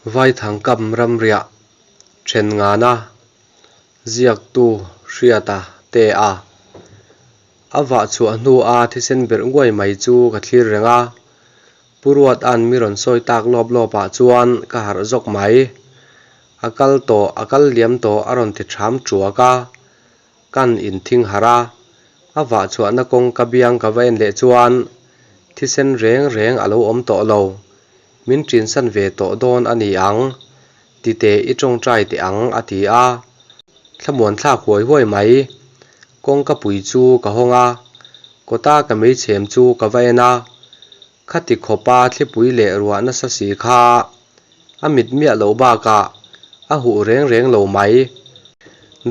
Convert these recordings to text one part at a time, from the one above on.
Vaithang kam ramriah then ngana ziaktu Hriata te a a vah chhuah hnu a thisen berh nguai mai chu ka thlir reng a, Pu Ruata'n mi rawn sawi tak lawp lawp ah chuan ka harh zawk mai. A kal tawh, a kal liam tawh a rawn ti ṭham ṭuak a, kan inthing harh a, a vah chhuahna kawngka biang ka va en leh chuan thisen reng reng a lo awm tawh lo. Min ṭinsan ve tawh dawn a ni ang, titeh i ṭawngṭai teh ang a ti a, thlamuan thlak huai huai mai. Kawngka pui chu ka hawng a, kawta ka meichhem chu ka va en a, khati khawpa thlipui leh ruah nasa si kha a mit miah loh bakah a huh reng reng lo mai.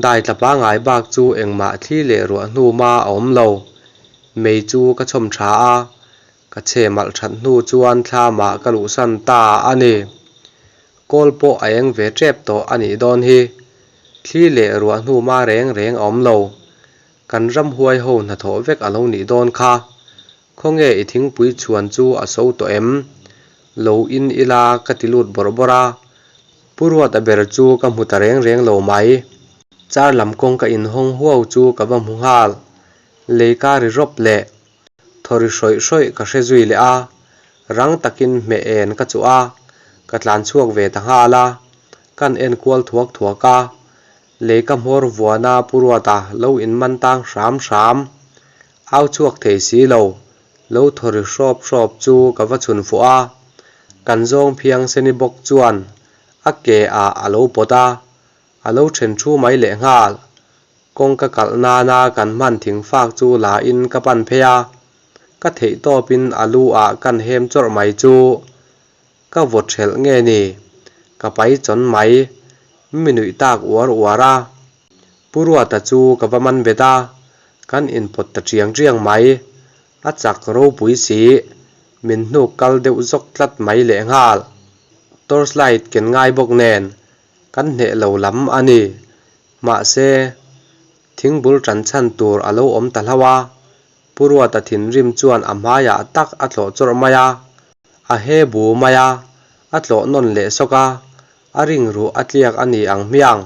Dai tla pangai bak chu engmah thli leh ruah hnuma a awm lo. Mei chu ka chhawm tha a, Ka chhe malh that hnu chuan thlamah ka luhsan ta a ni. Kawl pawh a eng ve tep tawh a nih dawn hi. Thli leh ruah hnu ma reng reng a awm lo. Kan ramhuai ho hnathawh vek a lo nih dawn kha. Khawnge i thingpui chhuan chu a so tawh em? Lo in ila ka ti lut bawrh bawrh a. Pu Ruata ber chu ka hmu ta reng reng lo mai. Char lam kawng ka inhawng huau chu ka va hmu nghal. Lei ka ri rawp leh. Thaw ri hrawih hrawih ka hre zui leh a, rang takin hmeh en ka chuh a, ka tlan chhuak ve ta nghal a, kan en kual thuak thuak a, lei ka hmawr vuana Pu Ruata lo in man tang hram hram, au chhuak thei si lo, lo thaw ri hrawp hrawp chu ka va chhun fuh a, kan zawng phiang seni bawk chuan a ke ah a lo pawt a, a lo then thu mai leh nghal. Kawngka kalh nana kan hman thingfak chu la in ka pan phei a, ka theih tawpin a lu ah kan hem chawrh mai chu ka vaw thelh nge ni, ka pai chawn mai, mi nuih tak uar uar a. Pu Ruata chu ka va man bet a, kan inpawt ta chiang chiang mai, a chak ropui si, min hnuk kal deuh zawk tlat mai lehnghal. Torchlight ken ngai bawk nen, kan hneh lo lam a ni. Mahse, thingbul ṭan chhan tur a lo awm ta hlauh a, Pu Ruata thinrim chuan a hmaiah tak a tlawh chawrh mai a, a he bu mai a, a tlawh nawn leh sawk a, a ring ruh a tliak a ni ang hmiang.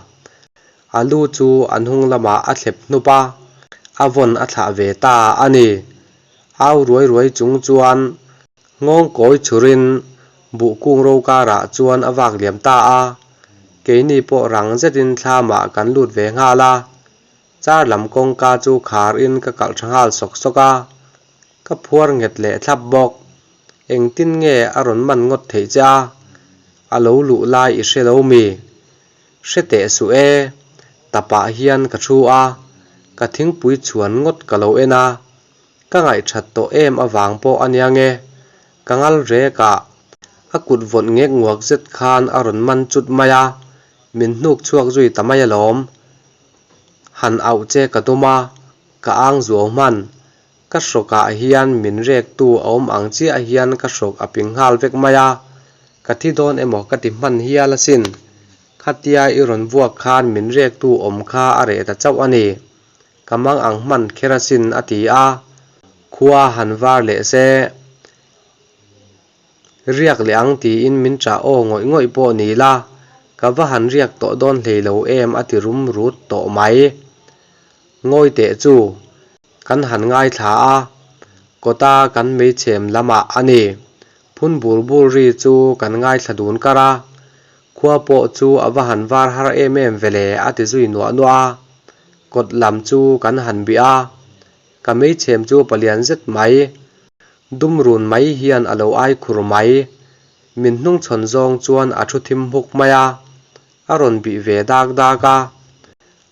A lu chu a hnung lamah a thlep hnup a, a vawn a thlah ve ta a ni. Au ruai ruai chung chuan Nghawng kawi chhurin buh kung ro karah chuan a vak liam ta a, keini pawh rang zetin thlamah kan lut ve nghal a, car lam kawngka chu kharin ka kalh tha nghal sawk sawk a, ka phuar nghet leh thlap bawk. Engtin nge a rawn man ngawt theih che a? A lo luh lai i hre lo mi? Hre teh suh e, tapah hian ka thu a, ka thingpui chhuan ngawt ka lo en a, Ka ngaihthat tawh em avang pawh a nia nge, ka ngal rek ah a kut vawt ngek nguak zet khan a rawn man chut mai a, min hnuk chhuak zui ta mai alawm. Han auh che ka tum a, ka ang zuau hman. Ka hrawk ah hian min rek tu a awm ang chiah hian ka hrawk a ping nghal vek mai a, ka thi dawn emaw ka ti hman hial asin. Khatia i rawn vuak khan min rek tu awm kha a reh ta chauh a ni. Ka mang ang hman kher asin a ti a, khua han var leh se. Riak leh ang tiin min chah aw ngawih ngawih pawh ni la, ka va han riak tawh dawn hlei lo em a ti rum rut tawh mai. Ngawi teh chu kan han ngaithla a, kawta kan meichhem lamah a ni. Phun bur bur ri chu kan ngaithla dun kar a, khua pawh chu a va han var har em em ve le a ti zui nuah nuah a. Kawt lam chu kan han bih a, ka meichhem chu palian zet mai, dum run mai hian a lo ai khur mai. Min hnungchhawn zawng chuan a thu thim hmuk mai a, a rawn bih ve dak dak a.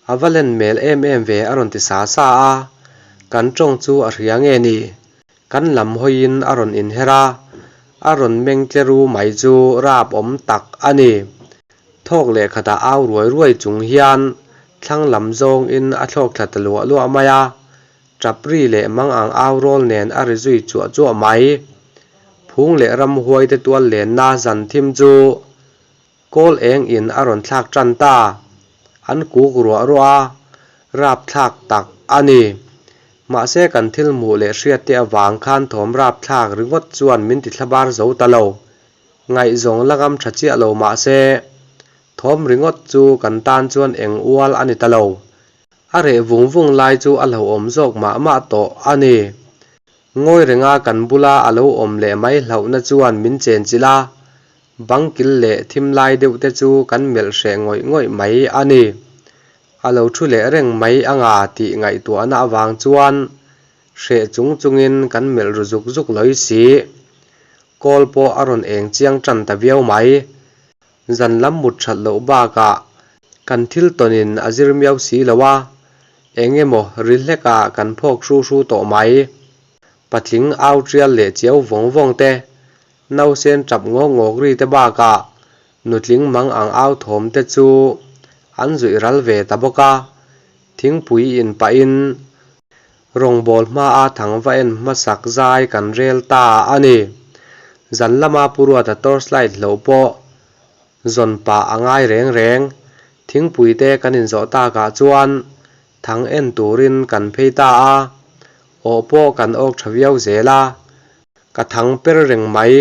A va len hmel em em ve a rawn ti sa sa a, kan tawng chu a hria nge ni? Kan lam hawiin a rawn inher a, a rawn meng tle ru mai chu rap awm tak a ni. Thawk leh khatah au ruai ruai chung hian thlang lam zawngin a thlawk thla ta luah luah mai a, tap ri leh mang ang au rawl nen a ri zui chuah chuah mai. Phung leh ramhuai te tual lenna zan thim chu Kawl eng in a rawn thlak tan ta. An kuk ruah ruah a, rap thlak tak a ni. Mahse kan thil hmuh leh hriat te avang khan thawm rap thlak ringawt chuan min ti thlabar zo ta lo. Ngaihzawng la ngam tha chiah lo mah se, thawm ringawt chu kan tan chuan eng ual a ni ta lo. A reh vung vung lai chu a hlauhawm zawk mah mah tawh a ni. Ngawi renga kan bula a lo awm leh mai hlauhna chuan min chenchilh a, bang kil leh thim lai deuh te chu kan melh hreh ngawih ngawih mai a ni. A lo thu leh reng mai anga tih ngaihtuahna avang chuan hreh chung chungin kan melh ru zuk zuk lawi si. Kawl pawh a rawn eng chiang tan ta viau mai. Zan lam mut that loh bakah kan thil tawnin a zir miau si lo a, eng emaw ri hlekah kan phawk hru hru tawh mai. Patling au tial leh chiau vawng vawng te, nausen tap ngawk ngawk ri te bakah nutling mang ang au thawm te chu an zuih ral ve ta bawk a, thingpui in pahin Rawngbawl hmaa thang va en hmasak zai kan rel ta a ni. Zan lama Pu Ruata torchlight hloh pawh zawn pah a ngai reng reng. Thingpui te kan inzawh takah chuan thang en turin kan phei ta a, awh pawh kan awk tha viau zel a. Ka thang per reng mai,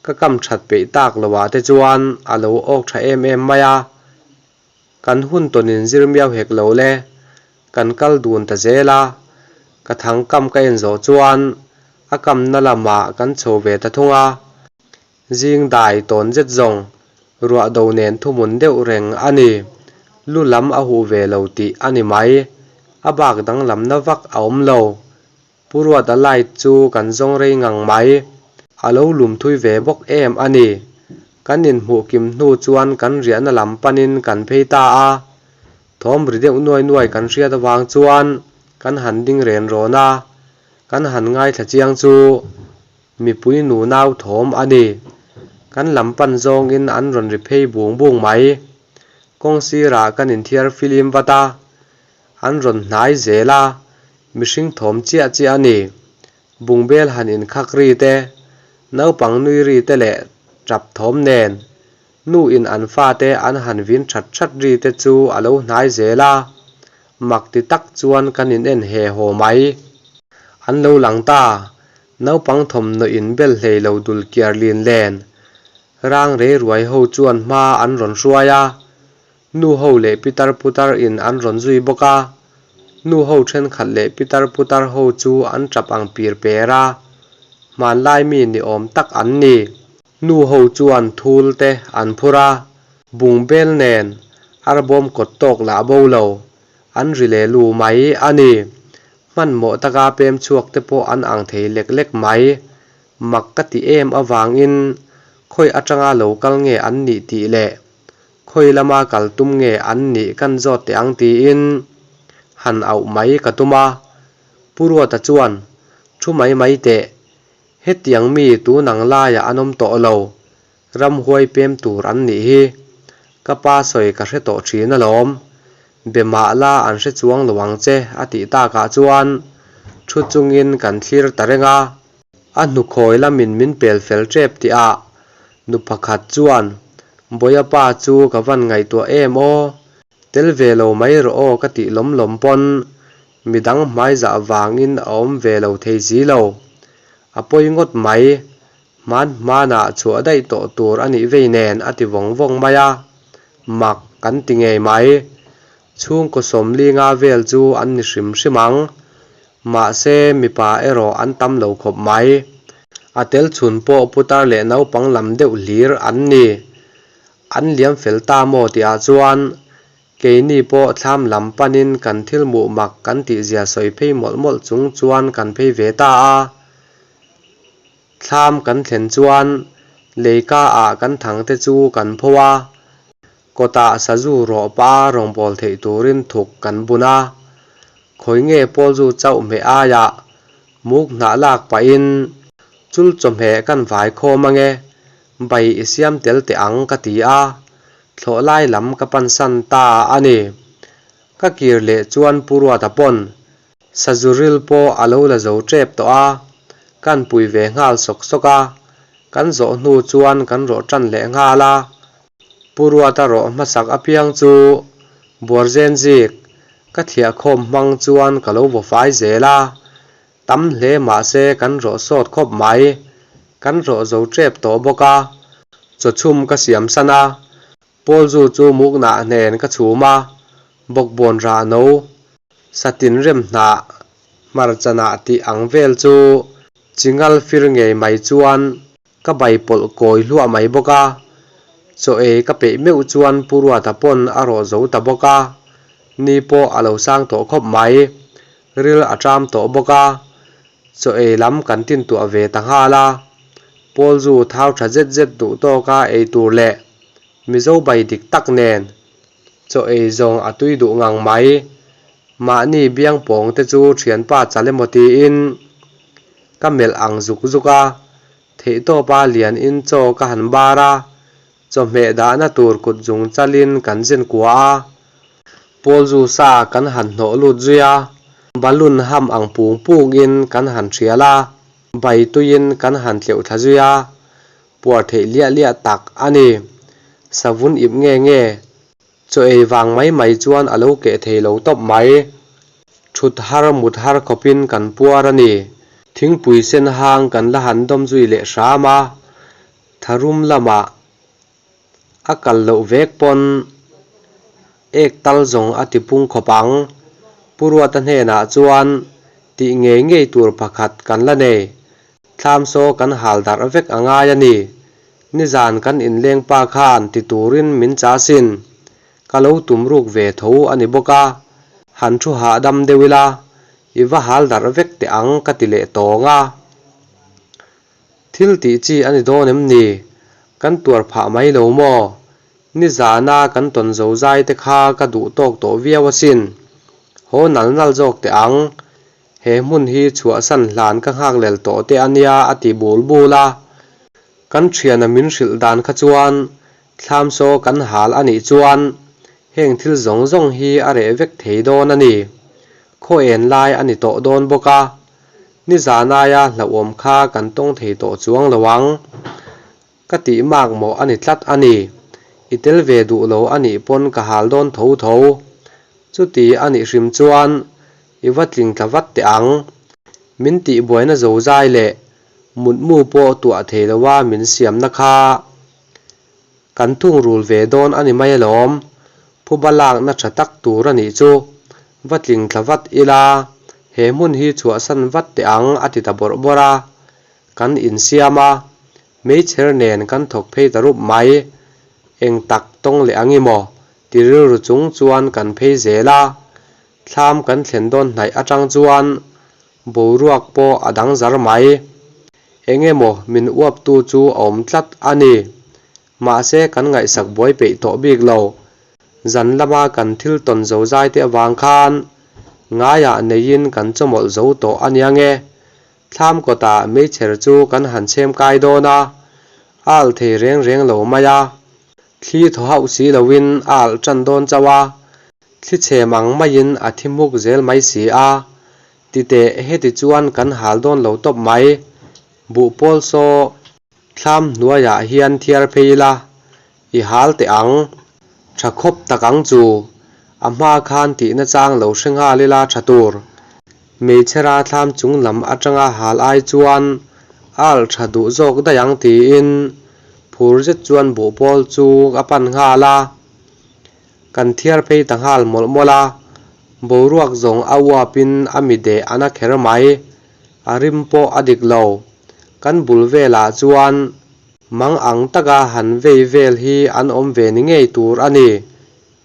ka kam that peih tak loah te chuan a lo awk tha em em mai a. Kan hun tawnin zir miau hek lo le, kan kal dun ta zel a, ka thang kam ka en zawh chuan a kamna lamah kan chho ve ta thung a, zing dai tawn zet zawng ruah do nen thuhmun deuh reng a ni, lu lam a huh ve lo tih a ni mai, a bak danglamna vak a awm lo. Pu Ruata light chu kan zawng rei ngang mai. A lo lum thui ve bawk em a ni. Kan inhmuh kim hnu chuan kan riahna lam panin kan phei ta a. Thawm ri deuh nuai nuai kan hriat avang chuan kan han ding ren rawn a. Kan han ngaithla chiang chu mipui nu nau thawm a ni. Kan lam pan zawngin an rawn ri phei bung bung mai. Kawng sirah kan inthiar filim vat a. An rawn hnai zel a, mihring thawm chiah chiah a ni. Bungbel han inkhak ri te, naupang nui ri te leh tap thawm nen, nu in an fate an han vin that that ri te chu a lo hnai zel a, mak ti tak chuan kan in en he haw mai. An lo lang ta, naupang thawmhnaw in bel hlei lo dul kiar lin len, rang rei ruai ho chuan hma an rawn hruai a, Nu ho leh pitar putar in an rawn zui bawk a, nu ho thenkhat leh pitar putar ho chu an tap ang pir per a, hmanlai mi ni awm tak an ni. Nu ho chuan thul te an phur a, bungbel nen arbawm kawt tawk lah bo lo, an ri leh lu mai a ni. Hmanhmawh taka pem chhuak te pawh an ang thei lek lek mai. Mak ka ti em avangin khawi atanga lo kal nge an nih tih leh Khawi lama kal tum nge an nih kan zawt teh ang tiin han auh mai ka tum a. Pu Ruata chuan, Thu mai mai teh, hetiang mi tun ang laiah an awm tawh lo, ramhuai pem tur an nih hi. Ka pa sawi ka hre tawh thin alawm, be mah la an hre chuang lo ang che a tih takah chuan thu chungin kan thlir ta reng a. A hnukhawi lamin min pel fel tep tihah nu pakhat chuan, Bawia pa chu ka van ngaihtuah em aw? Tel ve lo mai rawh aw ka tih lawm lawm pawn midang hmaizah vangin a awm ve lo thei si lo. A pawi ngawt mai, hman hmanah chhuah daih tawh tur a nih vei nen a ti vawng vawng mai a, mak kan ti ngei mai. Chhungkaw sawmlinga vel chu an ni hrim hrim ang. Mahse, mipa erawh an tam lo khawp mai. A tel chhun pawh putar leh naupang lam deuh hlir an ni. An liam fel ta maw tihah chuan keini pawh thlam lam panin kan thil muh mak kan tihzia sawi phei mawlh mawlh chung chuan kan phei ve ta a. Thlam kan thlen chuan leika ah kan thang te chu kan pho a, kawtah sazu rawh pa rawngbâwl theih turin thuk kan bun a, khawi nge pawlzu chauh hmeh aiah muk hnah lak pahin chul chawhmeh kan vai khawm ange, bai i siam tel teh ang ka ti a, thlawh lai lam ka pansan ta a ni. Ka kir leh chuan Pu Ruata pawn Sazu ril pawh a lo la zo tep tawh a, kan pui ve nghal sawk sawk a, kan zawh hnu chuan kan rawh tan leh nghal a. Pu Ruata rawh hmasak apiang chu Buarzen zik ka thliah khawm hmang chuan ka lo vaw fai zel a, tam hle mahse kan rawh sawt khawp mai, kan rawh zo tep tawh bawk a. Chawchhum ka siam san a, Pawlzu chu muknah hnen ka chhum a, bawkbawn rah no, satin rem hnah, hmarcha nah tih ang vel chu chingal fir ngei mai chuan ka bai pawlh kawi hluah mai bawk a. Chaw ei ka peih meuh chuan Pu Ruata pawn a rawh zo ta bawk a, ni pawh a lo sang tawh khawp mai, ril a ṭam tawh bawk a, Chaw ei lam kan tintuah ve ta nghal a, Pawlzu thau tha zet zet duh tawka ei tur leh Mizo bai dik tak nen chaw ei zawng a tui duh ngang mai. Mahni biang pawng te chu thianpa chal emaw tiin ka melh ang zuk zuk a, theihtawpa lian in chaw ka han bar a, Chawhmeh dahna tur kut zung chalin kan zen kua a, Pawlzu sa kan han hnawh lut zui a, balloon ham ang pung pungin kan han thial a, bai tuiin kan han tleuh thla zui a, puar theih liah liah tak a ni. Savun ip nge nge, chaw ei vang mai mai chuan a lo keh thei lo tawp mai. Thut har mut har khawpin kan puar a ni. Thingpui sen hang kan la han dawm zui leh hram a, Tharum lamah a kal loh vek pawn ek tal zawng a ti pung khawp ang. Pu Ruata hnenah chuan tih ngei ngei tur pakhat kan la nei. Thlam saw kan hal darh vek a ngai a ni. Nizan kan inleng pa khan ti turin min cha sin. Ka lo tum ruk ve tho a ni bawk a, han thu hahdam deuh ila, i va hal darh vek teh ang ka ti leh tawng a. Thil tih chi a ni dawn em ni? Kan tuar phah mai lo maw? Nizana kan tawn zo zai te kha ka duh tawk tawh viau asin. Haw nal nal zawk teh ang. He hmun hi chhuahsan hlan ka nghak lel tawh te a nia a ti bul bul a. Kan thiana min hrilh dan kha chuan thlam saw kan hal a nih chuan heng thil zawng zawng hi a reh vek thei dawn a ni. Khaw en lai a ni tawh dawn bawk a. Nizan aia hlauhawm kha kan tawng thei tawh chuang lo ang. Ka tih mak mawh a ni tlat a ni. I tel ve duh lo a nih pawn ka hal dawn tho tho. Chuti a nih hrim chuan i va tling tla vat teh ang. Min tih buaina zozai leh mutmu pawh tuah thei loa min siamna kha kan thungrul ve dawn a ni mai alawm. Phuba lakna tha tak tur a nih chu. Va tling tla vat ila, he hmun hi chhuahsan vat teh ang a ti ta bawrh bawrh a. Kan insiam a, meichher nen kan thawk phei ta rup mai. Eng tak tawng leh ang i maw? ti rilru chung chuan kan phei zel a. Thlam kan thlen dawn hnaih atang chuan boruak pawh a dang zar mai. Eng emaw min uaptu chu a awm tlat a ni. Mahse kan ngaihsak buai peih tawh bik lo. Zan lama kan thil tawn zo zai te avang khan ngaiah neiin kan chawmawlh zo tawh a nia nge. Thlam kawtah meichher chu kan han chhem kai dawn a, a alh thei reng reng lo mai a. Thli thaw hauh si loin a alh tan dawn chauh a, thli chhem ang maiin a thi hmuk zel mai si a. Titeh heti chuan kan hal dawn lo tawp mai. Buhpawl saw Thlam hnuaiah hian thiar phei ila, i hal teh ang. Tha khawp tak ang chu. A hma khan tihna chang lo hre nghal ila tha tur. Hmeichhera thlam chung lam atanga hal ai chuan a alh tha duh zawk daih ang tiin phur zet chuan buhpawl chu a pan nghal a. Kan thiar phei ta nghal mawlh mawlh a, boruak zawng a uapin a mi deh a na kher mai. A rim pawh a dik lo. Kan bul velah chuan mang ang taka han vei vel hi an awm ve ni ngei tur a ni.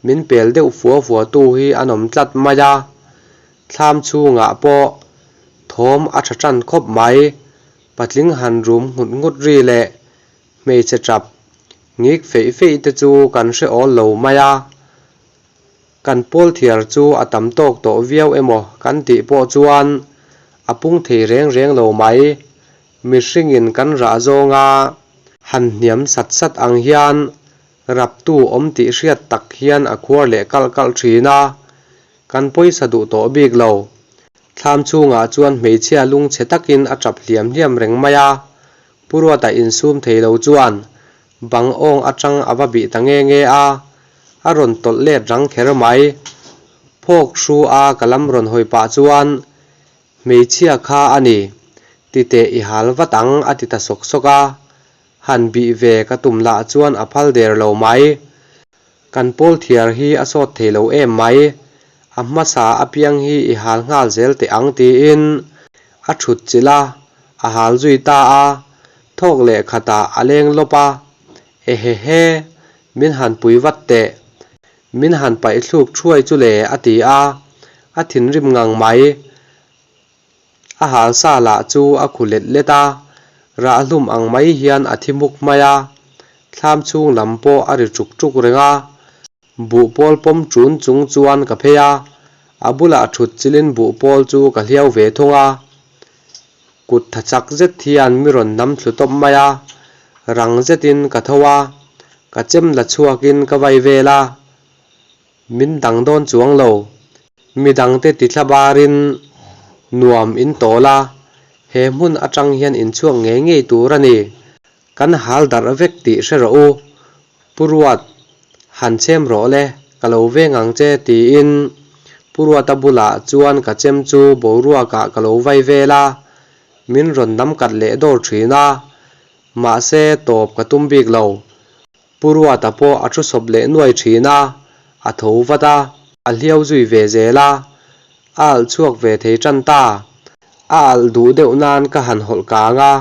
Min pel deuh fua fua tu hi an awm tlat mai a. Thlam chhungah pawh thawm a tha tan khawp mai. Patling han rum nghut nghut ri leh hmeichhe tap ngik feih feih te chu kan hre awl lo mai a. Kan pawl thiar chu a tam tawk tawh viau emaw kan tih pawh chuan a pung thei reng reng lo mai. Mihringin kan rah zawnga han hniam sat sat ang hian raptu awm tih hriat tak hian a khuar leh kalh kalh thin a, kan pawisa duh tawh bik lo. Thlam chhungah chuan hmeichhia lungchhe takin a tap hliam hliam reng mai a, Pu Ruata insum thei lo chuan Bang awng atang a va bih ta nge nge a, a rawn tawlh let rang kher mai. Phawk hru a ka lam rawn hawi pah chuan, Hmeichhia kha a ni, titeh i hal vat ang a ti ta sawk sawk a. Han bih ve ka tum lah chuan a phal der lo mai. Kan pawl thiar hi a sawt thei lo em mai. A hmasa apiang hi i hal nghal zel teh ang tiin a thut chilh a, a hal zui ta a. Thawk leh khatah a leng lawp a, Ehehe, min han pui vat teh. Min han paih thluk thuai chu le a ti a, a thinrim ngang mai. A hal sa lah chu a khu let let a, rah hlum ang mai hian a thi muk mai a, thlam chhung lam pawh a ri ṭuk ṭuk reng a. Buhpawl pawm ṭun chung chuan ka phei a, a bulah ṭhut chilin buhpawl chu ka hliau ve thung a. Kut tha chak zet hian mi rawn nam thlu tawp mai a, rang zetin ka tho a, ka chem la chhuakin ka vai vel a, min dang dawn chuang lo. Mi dangte ti thla barin nuam in tawl a, he hmun atang hian inchhuak ngei ngei tur a ni. Kan hal darh vek tih hre rawh u, Pu Ruat, han chhem rawh le, ka lo veng ang che tiin Pu Ruata bulah chuan ka chem chu boruakah ka lo vai vel a, min rawn nam kat leh dawr thin a, mahse tawp ka tum bik lo. Pu Ruata pawh a thu sawp leh nuai thin a, a tho vat a, a hliau zui ve zel a, a alh chhuak ve thei tan ta. A alh duh deuh nan ka han hawlh kang a,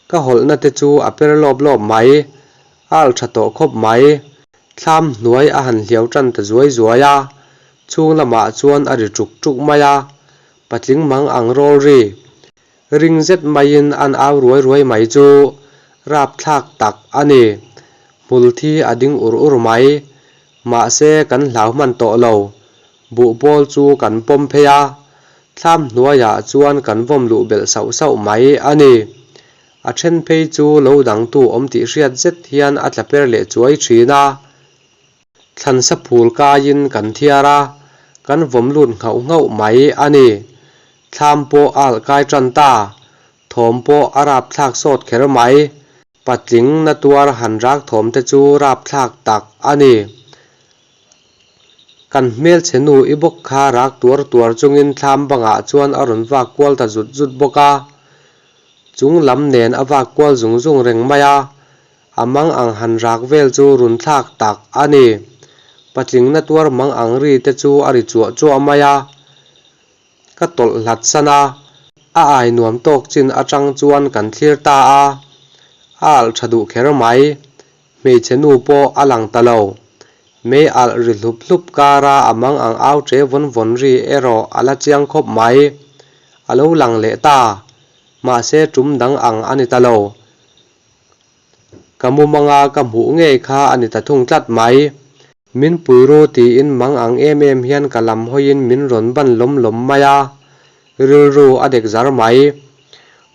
ka hawlhna te chu a per lawp lawp mai. A alh tha tawh khawp mai. Thlam hnuai a han hliau tan ta zuai zuai a, chhung lamah chuan a ri ṭuk ṭuk mai a, patling mang ang rawl ri. Ring zet maiin an au ruai ruai mai chu rapthlak tak a ni. Hmul thi a ding ur ur mai. Mahse kan hlau hman tawh lo. Buhpawl chu kan pawm phei a, thlam hnuaiah chuan kan vawm luh belh sauh sauh mai a ni. A then phei chu lo dangtu awm tih hriat zet hian a tla per leh chuai thin a. Thlansa phul kaiin kan thiar a, kan vawm lut nghauh nghauh mai a ni. Thlam pawh a alh kai tan ta, thawm pawh a rapthlak sawt kher mai. Patling na tuar han rak thawm te chu rapthlak tak a ni. Kan hmelchhe nu i bawk kha rak tuar tuar chungin thlam bangah chuan a rawn vak kual ta zut zut bawk a. Chung lam nen a vak kual zung zung reng mai a, A mang ang han rak vel chu run thlak tak a ni. Patling na tuar mang ang ri te chu a ri chuah chuah mai a. Ka tawlh hlat san a, a ai nuam tawk chin atang chuan kan thlir ta a. A alh tha duh kher mai. Hmeichhe nu pawh a lang ta lo. Mei alh ri hlup hlup kara a mang ang au che vawn vawn ri erawh a la chiang khawp mai. A lo lang leh ta. Mahse tum dang ang a ni ta lo. Ka mumanga ka hmuh ngei kha a ni ta thung tlat mai. Min pui ru tiin mang ang em em hian ka lam hawiin min rawn ban lawm lawm mai a, rilru a dek zar mai.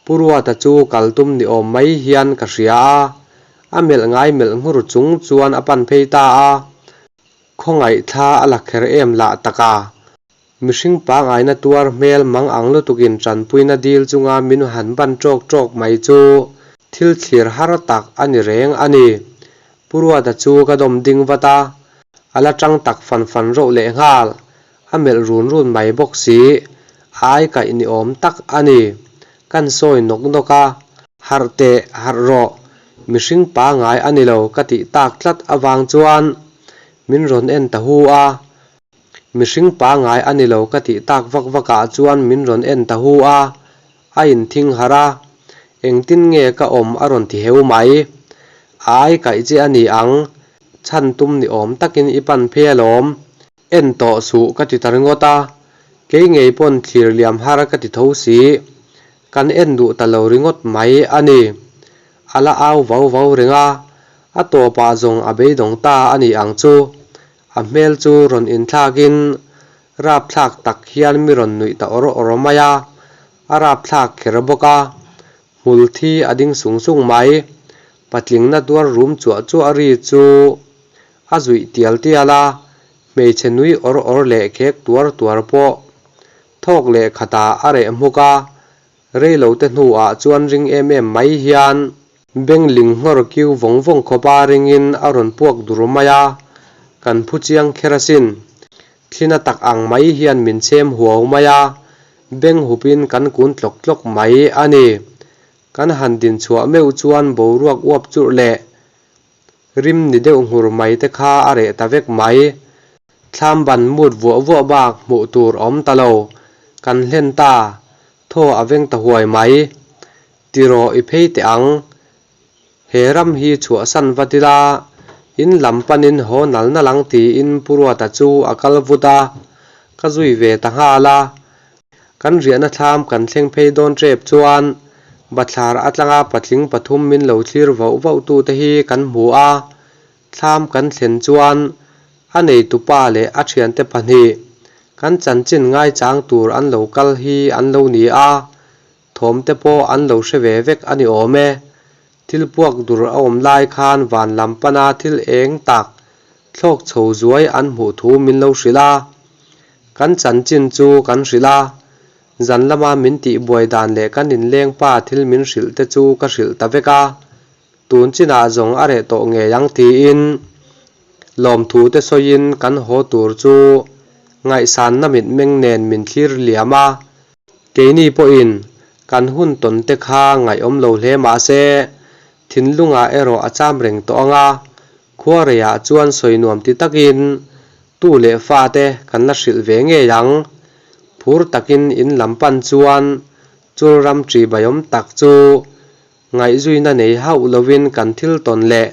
Pu Ruata chu kal tum ni awm mai hian ka hria a, a melh ngai melh nghur chung chuan a pan phei ta a, khawngaih thla a la kher em lah tak a. Mihring pangaina tuar hmel mang ang lutukin tanpuina dil chunga min han ban ṭawk ṭawk mai chu thil thlir har tak a ni reng a ni. Pu Ruata chu ka dawm ding vat a, a la ṭang tak fan fan reuh lehnghal, a melh run run mai bawk si, a ai kaih ni awm tak a ni. Kan sawi nawk nawk a, harh teh, harh rawh, mihring pangai a ni lo ka tih tak tlat avang chuan min rawn en ta hu a, Mihring pangai a ni lo ka tih tak vak vak ah chuan min rawn en ta hu a, a inthing harh a, engtin nge ka awm a rawn ti heu mai. A ai kaih che a ni ang, chhan tum ni awm takin i pan phei alawm. En tawh suh ka ti ta ringawt a, kei ngei pawn thlir liam har ka ti tho si. Kan en duh ta lo ringawt mai a ni. A la au vau vau reng a, a tawpah zawng a beidawng ta a ni ang chu. A hmel chu rawn inthlakin rapthlak tak hian mi rawn nuih ta awr awr mai a, a rapthlak kher bawk a, hmul thi a ding sung sung mai. Patling na tuar rum chuah chuah ri chu a zuih tial tial a, hmeichhe nui awr awr leh khek tuar tuar pawh thawk leh khatah a reh hmuk a, Reilote hnuah chuan ring em em mai hian bengling nghawr kiu vawng vawng khawpa ringin a rawn puak dur mai a, kan phu chiang kher asin. Thlina tak ang mai hian min chhem huau mai a, beng hupin kan kun tlawk tlawk mai a ni. Kan han din chhuah meuh chuan boruak uap churh leh rim ni deuh nghur mai te kha a reh ta vek mai. Thlam ban mut vuah vuah bak hmuh tur a awm ta lo. Kan hlen ta, thaw a veng ta huai mai. Tiraw i phei teh ang. He ram hi chhuahsan vat ila, in lam panin haw nal nal ang tiin Pu Ruata chu a kal vut a, ka zui ve ta nghal a. Kan riahna thlam kan thleng phei dawn tep chuan bathlar atlanga patling pathum min lo thlir vauh vauh tute hi kan hmu a, thlam kan thlen chuan a neitupa leh a thiante pahnih kan chanchin ngaichang tur an lo kal hi an lo ni a, Thawm te pawh an lo hre ve vek a ni awm e. Thil puak dur a awm lai khan van lam pana thil eng tak thlawk chho zuai an hmuh thu min lo hrilh a. Kan chanchin chu kan hrilh a, zan lama min tih buai dan leh kan inleng pa thil min hrilh te chu ka hrilh ta vek a. Tun chinah zawng a reh tawh ngei ang tiin lawmthu te sawiin kan haw tur chu ngaihsanna mitmeng nen min thlir liam a. Keini pawhin kan hun tawn te kha ngaihawm lo hle mah se, thinlungah erawh a cham reng tawh ang a, khuareiah chuan sawi nuam ti takin tu leh fate kan la hrilh ve ngei ang. Phur takin in lam pan chuan chul ram ṭi baiawm tak chu ngaihzuina nei hauh lovin kan thil tawn leh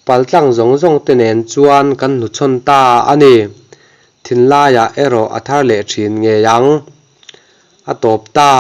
paltlang zawng zawng te nen chuan kan hnuchhawn ta a ni. Thinlaiah erawh a thar leh thin ngei ang. A tawp ta.